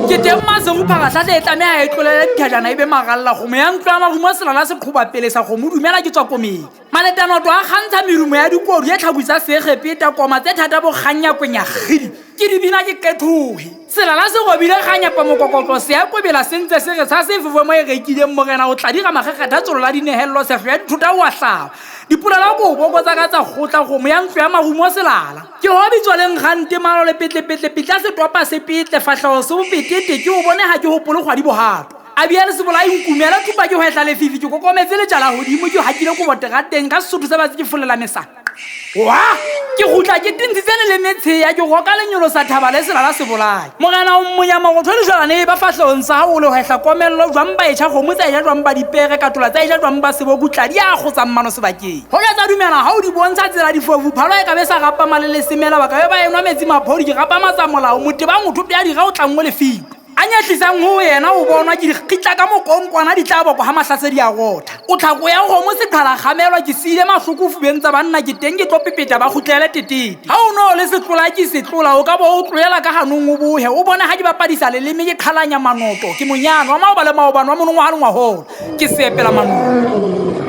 Ke teng Maseru pharahlahla e tlameha e tlolele dithajana e be maralla kgomo ya ntlo ya marumo selala se qhoba pele sa kgomo dumela ke tswa komeng maletanoto a kgantsha merumo ya dikodu e tlhaku tsa segepeta koma tse thata bokganya kwenya kgidi ke di bina ke qethohe selala se robile ganyapa mokokotlo se ya kobela se ntse se re sa sefefo mo e rekileng morena o tla dira makgekgetha tsolo la dinehelelo sehlo ya dithota o a hlaba dipolela ko boko tsa ka tsa kgotla kgomo ya ntlo ya marumo selala ke ho bitswa leng gante malo le petlepetle pitla setopa se petle fatlhego se bopetete ke o bone ga ke gopole kgwadi bogato a bia le sebolai nkumela thupa ke hwetla lefifi ke kokometse letšala godimo ke hakile kobo terateng ka sesotho sa batse ke folela mesana wa ke gutla ke tintshitse le le metsheya ke goka lenyolo sa thaba le selala sebolai morena o mmonya magotho le jwalane ba fatlhegong sa gago le hwehla komello jwang ba etšha kgomo tsa eja jwang ba dipere katola tsa eja jwang ba seboku tladi ya kgotsang mano sebakeng go ja tsa dumela ga o di bontsha tsela difofu phalo e ka be sa gapama le lesemela ba ka be ba enwa metsi maphodi ke gapama tsa molao motebang o thope ya dira o tlanngwe lefito a nyatlisang ho yena o bonwa ke dikgitla ka mokonkwana di tla boko ga mahlasedi a rotha o tlhako ya kgomo seqhala kgamelwa ke siile mahloko fubeng tsa banna ke teng ke tlo pepeta ba kgutlele tetete ga o no le setlola ke setlola o ka bo o tloela ka ganong o bohe o bone ga ke bapadisa leleme ke qhalanya manoto ke monyano wa maoba le maobane wa monongwaga le ngwagola ke seepela manong.